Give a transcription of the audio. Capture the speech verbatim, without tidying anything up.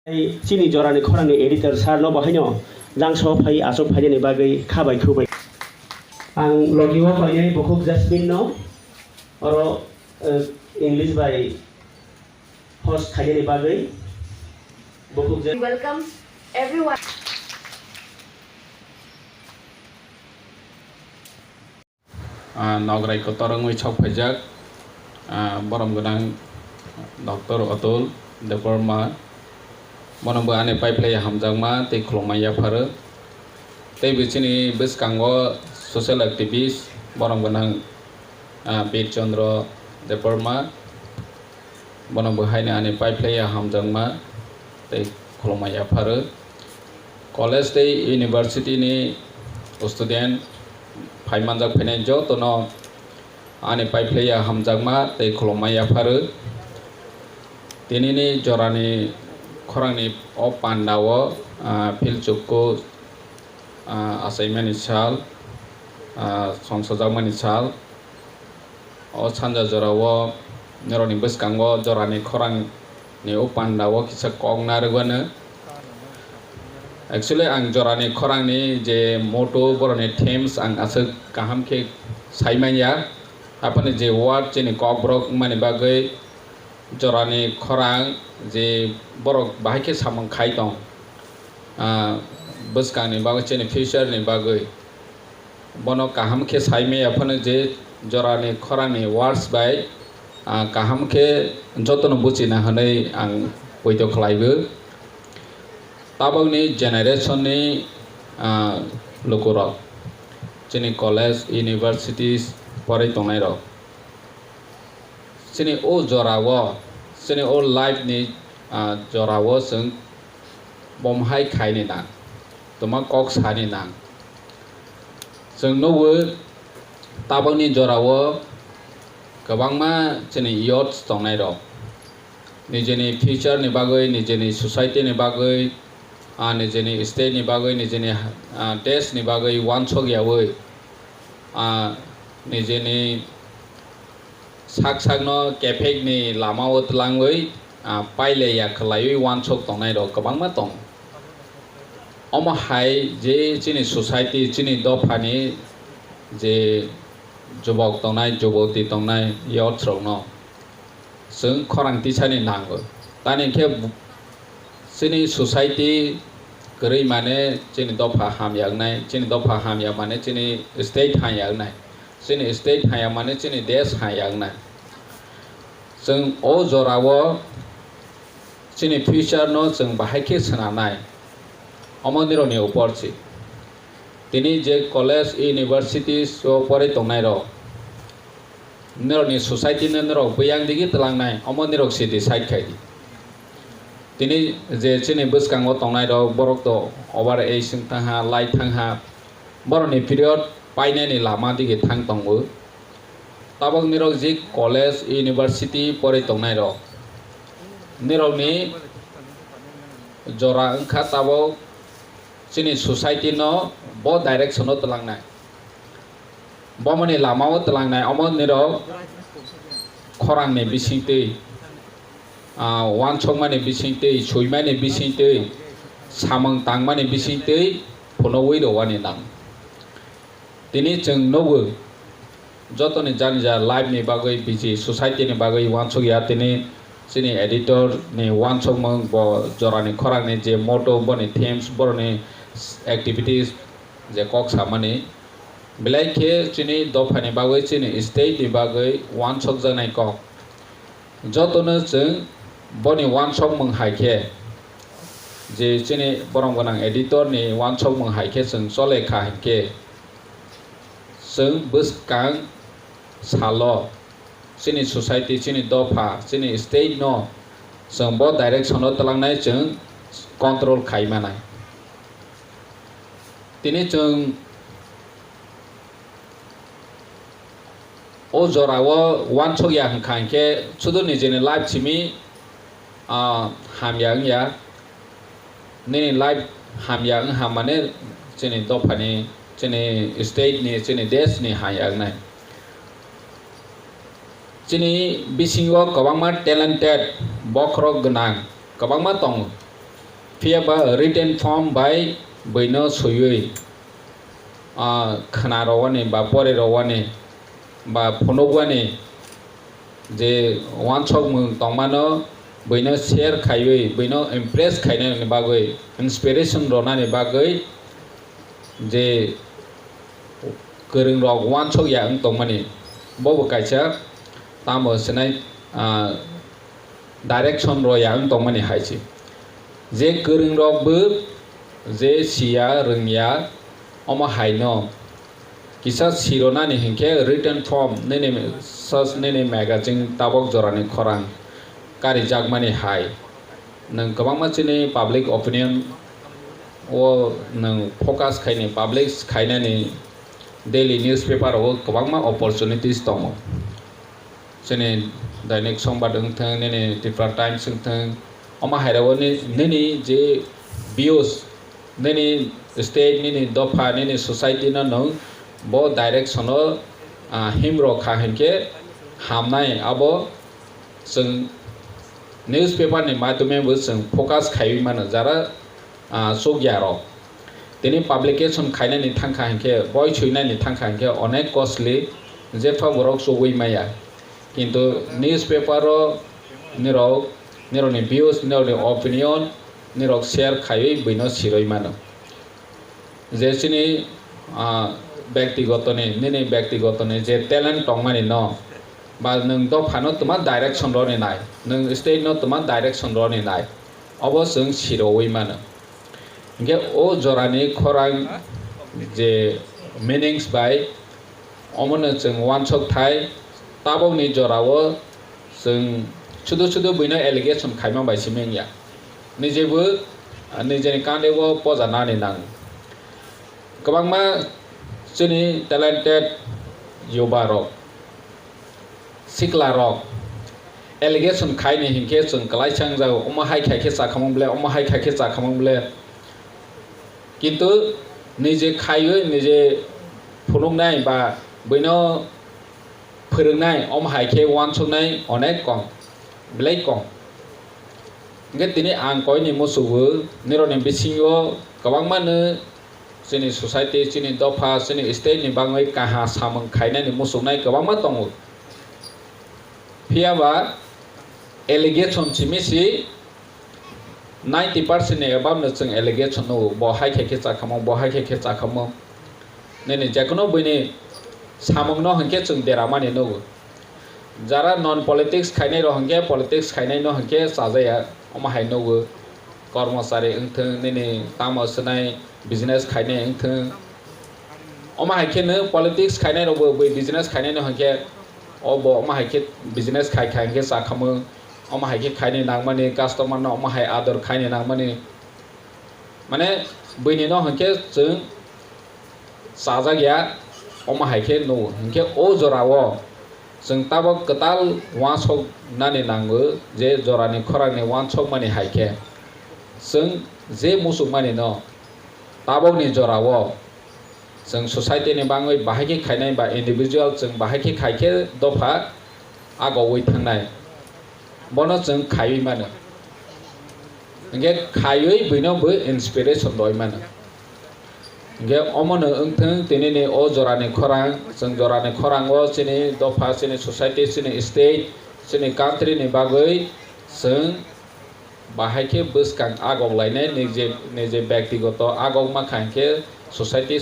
Tei chini jorani khorangni editor sir no bo haino jangso phai achuk phainani bagwi kha bai khu bai. Ang logi o painai bukhuk Jasmine no oro, eh, English bai host khainani bagwi bukhuk Jas- Welcome everyone. Ah, nograi kotor wngwi sok phaijak, ah, borom gwnang Doctor Atul Debbarma, bono bo ani paiphlai hamjakma tei khulumma yapharo. Tei bo chini bwskango social activist, borom gwnang, ah, Bir Chandra Debbarma. Bono bo haino ani paiphlaiya hamjakma tei khulumma yapharo. College tei university ni student phai manjak phainai jotono ani paiphlaiya hamjakma tei khulumma yapharo. Tinini jorani khorangni o pandao, ah, philchukku, ah, achaimani sal, ah, songsojakmani sal. O sanja jorao norokni bwskango jorani khorangni o pandao kisa kok narwkmano. Actually, ang jorani khorangni je motto, borokni themes ang aswk kaham khe sai manya. Aphano je word chini kokborok wngmani bagwi jorani khorang je borok bahai khe samung khai tong, ah, bwskangni bagwi, chini future ni bagwi. Bono kaham khe sai maya phano je jorani khorangni words bai, ah, kaham khe jotono buchina hwnwi ang poito khlaibo. Tabokni generation ni, ah, lukurok, chini college, universities porwi tongnairok, chini o jorao, chini o life ni, ah, jorao chwng bomhai khaini nang, twma kok sani nang. Chwng nugo, tabokni jorao kwbangma chini youths tongnairok, nijini future ni bagwi, nijini society ni bagwi, ah, nijini state ni bagwi, nijini, ah, desh ni bagwi wansok yawi, ah, nijini sak sakno kephekni lamao twlangwi, ah, pailaiya khwlaiwi wansok tongnairok kwbangma tongo. Omo hai je chini society, chini dophani je jubok tongnai, juboti tongnai, youths rokno chwng khorang tisani nango. Tani khe bu-, chini society kwrwi mane chini dopha hamya wngnai, chini dopha hamya mane chini state hamya wngnai, chini state hamya mane chini desh hamya wngnai. Chwng o jorao chini future no chwng bahai khe swnamnai, omo nirokni upor se. Tini je college, universities o porwi tongnairok, nirokni society no nirok buyang digi twlangnai, omo nirok se decide khai di. Tini je chini bwskango tongnairok, borok to over age wng thangha, lai thangha, borokni period painani lama digi thang tongo. Tabok nirok je college, university porwi tongnairok, nirokni jora wngkha tabok chini society no bo direction o twlangnai, bomoni lama o twlangnai, omo nirok khorang ni bisingtwi, ah, wansokmani bisingtwi, swimani bisingtwi, samung tangmani bisingtwi phunugwi rwani nang. Tini chwng nugo, jotoni jani ja life ni bagwi busy, society ni bagwi wansuk ya, tini chini editor ni wansukmung bo jorani khorang ni je motto, boni themes, boroni activities je kok samani, belai khe chini dopha ni bagwi, chini state ni bagwi wansukjaknai kok. Jotono chwng boni wansokmung hai khe, je chini borom gwnang editor ni wansokmung hai khe chwng chole kha hinkhe, chwng bwskang salo chini society, chini dopha, chini state no chwng bo direction o twlangnai chwng control khai manai. Tini chwng o jorao wansok ya hwnkha hinkhe sudu nijini life simi, ah, hamya wngya. Nini life hamya wngha mane chini dophani, chini state ni, chini desh ni hamya wngnai. Chini bisingo kwbangma talented, bokhorok gwnang kwbangma tongo. Phiya ba written form bai buino swiwi, ah, khna rowani ba pore rowani ba phunukgwani je wansokmung tongmano, buino share khaiwi, buino impress khainani bagwi, inspiration ronani bagwi je kwrwng rok wansok ya wng tongmani, bobo kaisa tamo sinai, ah, direction ro ya wng tongmani hai se. Je kwrwng rok bo je siya rwngya, omo hai no kisa sironani hinkhe written form nini sas nini magazine tabok jorani khorang karijakmani hai. Nwng kwbangma chini public opinion o nwng focus khaini, publish khainani daily newspaper o kwbangma opportunities tongo. Chini Dainik Sombad wng thung, nini Tripura Times wng thung, omo hai rao ni-, nini je views, nini state, nini dopha, nini society no nwng bo direction o, ah, him rok kha hinkhe hamnai, abo chwng newspaper ni madhyome bo chwng focus khaiwi mano, jara, ah, chukya rok. Tini publication khainani thangkha hinkhe, boi suinani thangkha hinkhe onek costly, jepha borok chugui maya. Kintu newspaper o nirok, nirokni views, nirokni opinion, nirok share khaiwi buino siroi mano. Je chini, ah, bektigotoni, nini bektigotoni je talent tongmani no, ba nwng dophano twma direction roni nai, nwng state no twma direction roni nai, obo chwng siroui mano. Hinkhe o jorani khorang je meanings bai omono chwng wansok thai, tabokni jorao chwng sudu sudu buino allegation khaima bai simi wngya. Nijebo, ah, nijeni kandego poja nani nango. Kwbangma chini talented yuba rok, sikla rok allegation khaini hinkhe chwng kwlaisa wngjago, omo hai khai khe chakhamung ble, omo hai khai khe chakhamung ble. Kintu nije khaiwi, nije phunuknai ba buino phwrwngnai, omo hai khe wansuknai onek kom, belai kom. Hinkhe tini ang koini musugo, nirokni bisingo kwbangmano chini society, chini dopha, chini state ni bagwi kaha samung khainani musuknai kwbangma tongo. Phiya ba allegation simi si ninety percent ni above no chwng allegation nugo, bo hai khai khe chakhamo, bo hai khai khe chakhamo. Nini jekono buini samung no hinkhe chwng deramani nugo. Jara non politics khainai rok hinkhe politics khainai no hinkhe chajaya, omo hai nugo. Kormosari wngthwng, nini tamo swnai business khainai wngthwng. Omo hai khe no politics khainai rok bo bui business khainai no hinkhe, o bo omo hai khe business khai khai hinkhe chakhamo, omo hai khe khaini nangmani, customer no omo hai ador khaini nangmani. Mane buini no hinkhe chwng chajak ya, omo hai khe nugo. Hinkhe o jora o chwng tabok kwtal wansok nani nango je jorani khorang ni wansok mani hai khe chwng je musuk mani no tabok ni jora o chwng society ni bagwi bahai khe khainai ba individual chwng bahai khe khai khe dopha agogwi thangnai. Bono chwng khaiwi mano. Hinkhe khaiwi buino bo inspiration roi mano. Hinkhe omono wngthwng tinini o jorani khorang, chwng jorani khorango chini dopha, chini society, chini state, chini country ni bagwi chwng bahai khe bwskang agok lainai, nije, nije bektigoto agok ma kha hinkhe society